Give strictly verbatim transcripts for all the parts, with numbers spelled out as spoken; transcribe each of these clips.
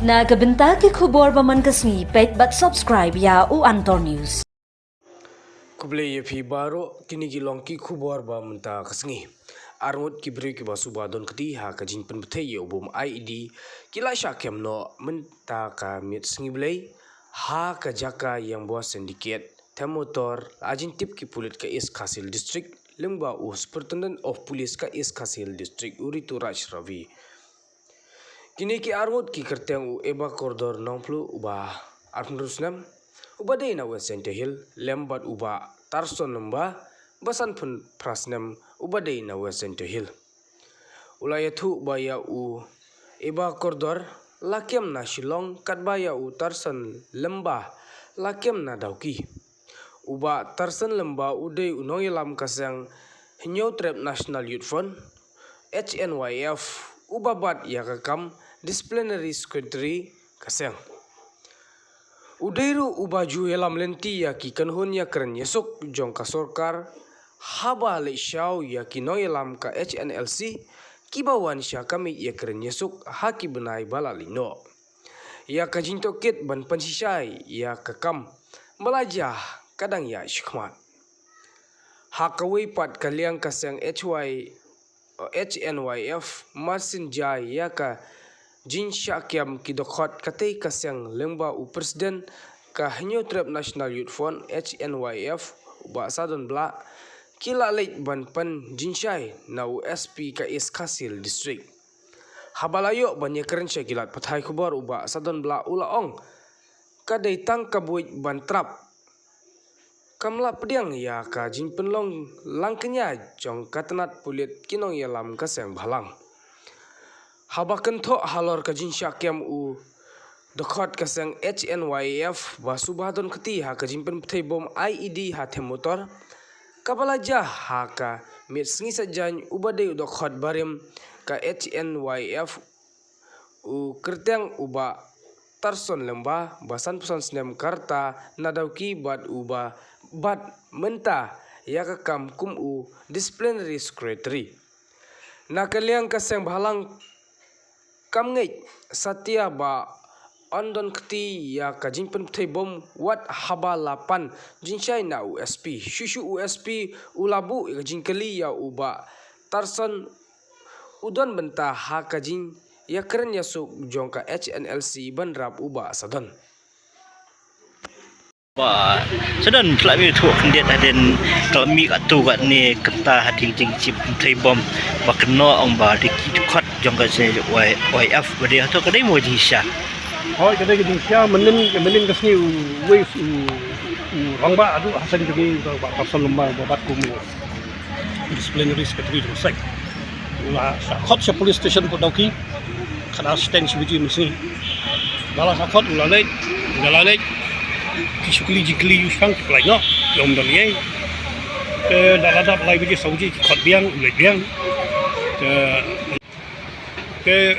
Na ka bynta ki khubor ba man ka sngi, peit bad subscribe ïa u Antor News. Khublei ïa phi baroh, kine ki long ki khubor ba mynta ka sngi. Arngut ki briew kiba suba don kti ha ka jingpynbthei ïa u bom I E D ki la shah kem noh mynta ka miet sngi Blei ha ka jaka ïeng bor Syndicate Them Motor, la jingtip ki pulit ka East Khasi Hills District lyngba u Superintendent of Police ka East Khasi Hills District u Rituraj Ravi. Kine ki arngut ki kyrteng u Eba Kordor Nongplu uba arphew snem uba dei na West Jaintia Hills, lem bad u Bah Tarson Lymba ba sanphew phra snem uba dei na West Jaintia Hills. U la ïathuh ba ïa u Eba Kordor la kem na Shillong katba ïa u Tarson Lymba la kem na Dawki. U Bah Tarson Lymba u dei u nongïalam ka seng Hynñiewtrep National Youth Front, H N Y F, uba bat ïa ka kam Disciplinary Secretary ka seng. U dei ruh uba ju ïalam lynti ïa ki kynhun ïakren ïasuk jong ka sorkar haba leit shaw ïa ki nongïalam ka H N L C kiba wan sha ka miej ïakren ïasuk ha ki bnai ba la leit noh. Ïa ka jingtohkit ban pynshisha ïa ka kam ba la jia ka dang ïaid shakhmat. Ha kawei pat ka liang ka seng H Y, H N Y F, mar syn jia ïa ka jingshahkem ki dkhot katei ka seng lyngba u President ka Hynñiewtrep National Youth Front, H N Y F, u Bah Sadon Blah, ki la leit ban pynjynshai na u S P ka East Khasi Hills District. Haba la ïoh ban ïakren sha ki lad pathai khubor u Bah Sadon Blah u la ong, ka dei tang ka buit ban trap. Kam lah pdiang ïa ka jingpynlong lang kñia jong ka tnat pulit ki nongïalam ka seng bhalang. Haba kynthoh halor ka jingshahkem u dkhot ka seng H N Y F ba suba don kti ha ka jingpynbthei bom I E D ha Them Motor kaba la jia ha ka miet sngi Saitjaiñ uba dei u dkhot barim ka H N Y F u kyrteng u Bah Tarson Lymba ba sanphew san snem ka rta na Dawki bad uba bat mynta ïa ka kam kum u Disciplinary Secretary. Na ka liang ka seng bhalang kam ngeit satia ba yn don kti ïa ka jingpynbthei bom wat haba la pynjynshai na u S P. Shuh shuh u S P u la buh ïa ka jingkylli ïa u Bah Tarson u don bynta ha ka jingïakren ïasuk jong ka H N L C ban rap u Bah Sadon. Bah Sadon, khlem ïathuh khyndiat hadien khlem mih katto katne kynta hadien jingpynbthei bom ba kynnoh ong ba dei ki dkhot jong ka Y F ba dei hato ka dei mo jingshisha. Hooid, ka dei ka jingshisha, mynnin, mynnin ka sngi uwei u, u rangbah haduh ha seng jong ngi u Bah Tarson Lymba uba bat kum u Disciplinary Secretary jong ka seng. U la shah khot sha police station Port Dawki. Kata shiteng shi baje mynsngi. Da la shah khot u la leit, u la leit. Ki shu kylli jingkylli ïa u shang ki pynlait noh. Ym don ei. Te da la dap lai baje saw baje ki khot biang, u leit biang. Te Te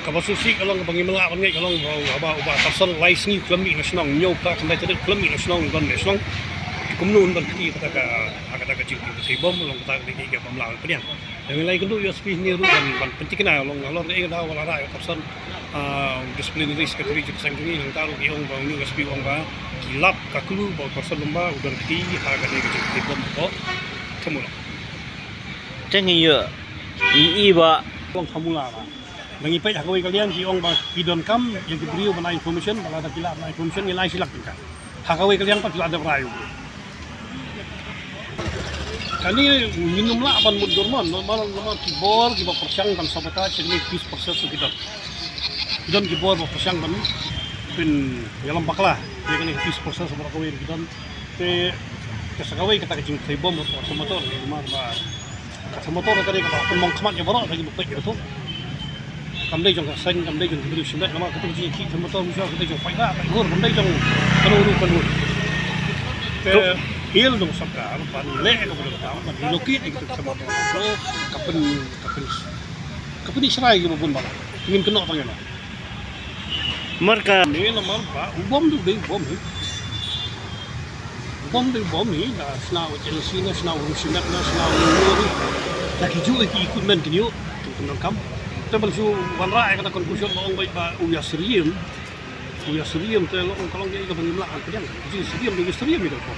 kaba sngewsih ka long kaba ngim lah ban ngeit ka long ba u Bah Tarson lai sngi u khlem mih na shnong, hynñiew phra khyndai tarik u khlem mih na shnong, u don na shnong. Kumno un don kti kata ka, kata ka jingpynbthei bom, long kata ka dei ka bym lah ban pdiang. Te ngi la ïakynduh ïa u S P hangne ruh ban, ban pynthikna long halor kaei ka daw ba la rah ïa u Tarson, ah, disciplinary secretary jong ka seng jong ngi, nangta ruh ki ong ba une u S P u ong ba ki lap ka clue ba u Tarson Lymba u don kti ha kane ka jingpynbthei bom ko. Te ngi ïa i, i ba long formula ba. Ba ngi peit ha kawei ka liang ki ong ba ki donkam ïa ki briew ban ai information, ba lada ki lah ban ai information ngin ai shi lak tyngka. Ha kawei ka liang pat ki la dep rai u. Kane ngin ym lah ban mutdur mo, namar, namar ki bor kiba pyrshang ban sabotage ïa kane peace process ki don. Ki don ki bor ba pyrshang ban pynïalam bakla ïa kane peace process ba kawei ki don. Te, te sa kawei kata ka jingpynbthei bom ka Them Motor, namar ba ka Them Motor ka dei kaba pynmong khmat ïa baroh, da kiba peit ïa kato. Kam dei jong ka seng, kam dei jong ki briew shimet, namar kato ka jingïakhih Them Motor mynshuwa ka dei jong paidbah, paidbah, kam dei jong kano ruh kano. Te appeal jong sorkar ban leh kaba donkam, ban relocate ïa ka Them Motor. Ka pyn, ka pyn, ka pynïaishrai kiba bun baroh. Ngin kynnoh tang ïa no. Marka. Ne namar ba u bom du dei u bom hi. U bom dei u bom hi, da shna u H N L C na, shna u Rusianet na, shna u Rusianet na. Da ki ju ki equipment ki ïoh, ki pyndonkam. Te ban shu wanrah ïa kata conclusion long beit ba u ïasyriem, u ïasyriem te long ka long ïa ka ban ïa mlak an pdiang. Jing syriem, u ïasyriem ïa ka.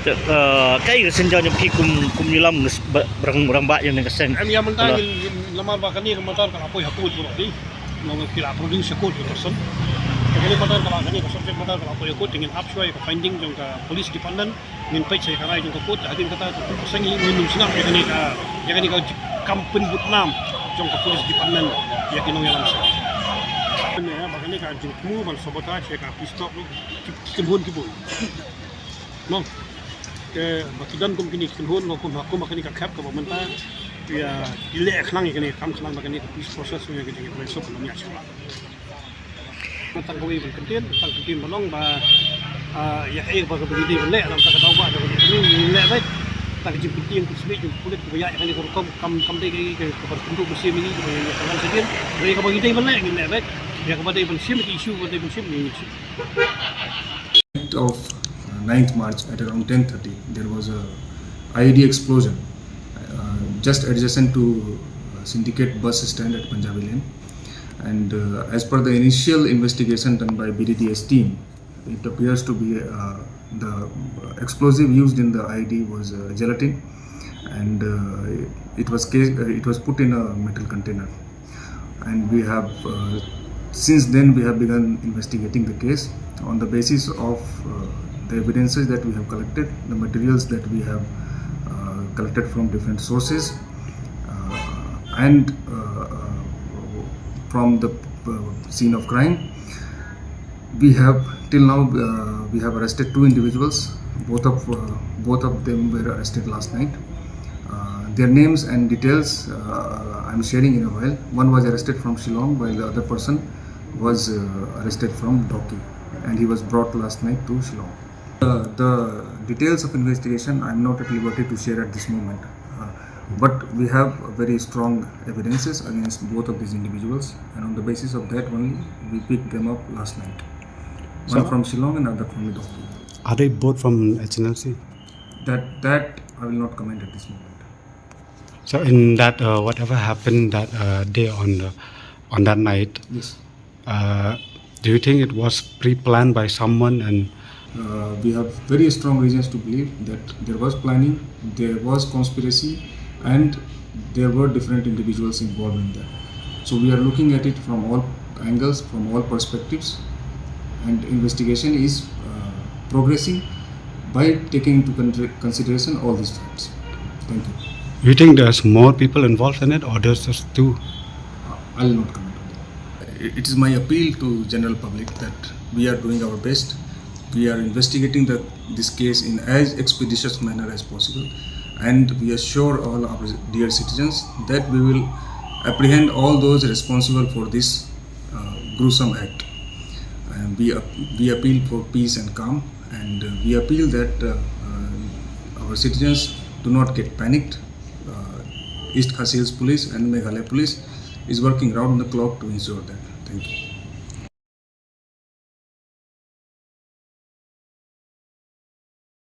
Te, eh, kaei ka synjam jong phi kum, kum ïalam nges-, ba-, barang, barang ba ïa ka seng. Em ïa mynta ngin, ngin lamar ba kane ka matter ka la poi ha court baroh hi. Long ki la produce ha court ka person. Kane matter ka la, kane ka subject matter ka la poi ha court, te ngin ap shuwa ïa ka finding jong ka police department. Ngin peit sha ka rai jong ka court, hadien kata ka court ka seng hi ngin ym sngap ïa kane ka, ïa kane ka kam pynbud nam jong ka police department ïa ki nongïalam seng. Kane ba kane ka jingthmu ban sabotage ïa ka peace talk ruh ki, ki kynhun ki bun. Nong. Te ba ki don kum kine ki kynhun, nong, kum ha, kum ha kane ka khep kaba mynta ïa ki leh khnang ïa kane ka kam khnang ba kane ka peace process ïa ka jingïatrei suk ka ïa shuwa. Tang kawei ban kyntien, tang kyntien ban ong ba, ah, ïa kaei ba ka ba ngi dei ban leh, tang ka daw ba da ka ngi leh beit. Tang ka jingpyntieng pynsmit jong pulit kaba ïaid ha kane ka rukom kam, kam dei ka, ka, ka ban pynduh mynsiem ïa ngi kaba ïa ka lan sha dien. Ïa kaba ngi dei ban leh ngin leh beit. Ïa kaba dei ban shim ki issue ba dei ban shim ngin shim. Of, uh, ninth March at around ten thirty, there was a I E D explosion, uh, just adjacent to, uh, Syndicate bus stand at Punjabi Lane. And, uh, as per the initial investigation done by B D D S team, it appears to be, uh, the explosive used in the I E D was, uh, gelatin, and, uh, it was case, uh, it was put in a metal container. And we have, uh, since then we have begun investigating the case on the basis of, uh, the evidences that we have collected, the materials that we have, uh, collected from different sources, uh, and, uh, uh, from the, uh, scene of crime. We have, till now, uh, we have arrested two individuals. Both of, uh, both of them were arrested last night. Uh, their names and details, uh, I'm sharing in a while. One was arrested from Shillong, while the other person was, uh, arrested from Dawki, and he was brought last night to Shillong. Uh, the details of investigation I'm not at liberty to share at this moment. Uh, but we have very strong evidences against both of these individuals, and on the basis of that only, we picked them up last night. One from Shillong and other from Dawki. Are they both from H N L C? That, that I will not comment at this moment. So in that, uh, whatever happened that, uh, day on the, on that night, yes. Uh, do you think it was pre-planned by someone and Uh, we have very strong reasons to believe that there was planning, there was conspiracy, and there were different individuals involved in that. So we are looking at it from all angles, from all perspectives, and investigation is, uh, progressing by taking into con-, consideration all these facts. Thank you. You think there's more people involved in it, or there's just two? Uh, I'll not comment on that. It is my appeal to general public that we are doing our best. We are investigating the, this case in as expeditious manner as possible, and we assure all our dear citizens that we will apprehend all those responsible for this, uh, gruesome act. And we ap-, we appeal for peace and calm, and, uh, we appeal that, uh, uh, our citizens do not get panicked. Uh, East Khasi Hills Police and Meghalaya Police is working round the clock to ensure that. Thank you.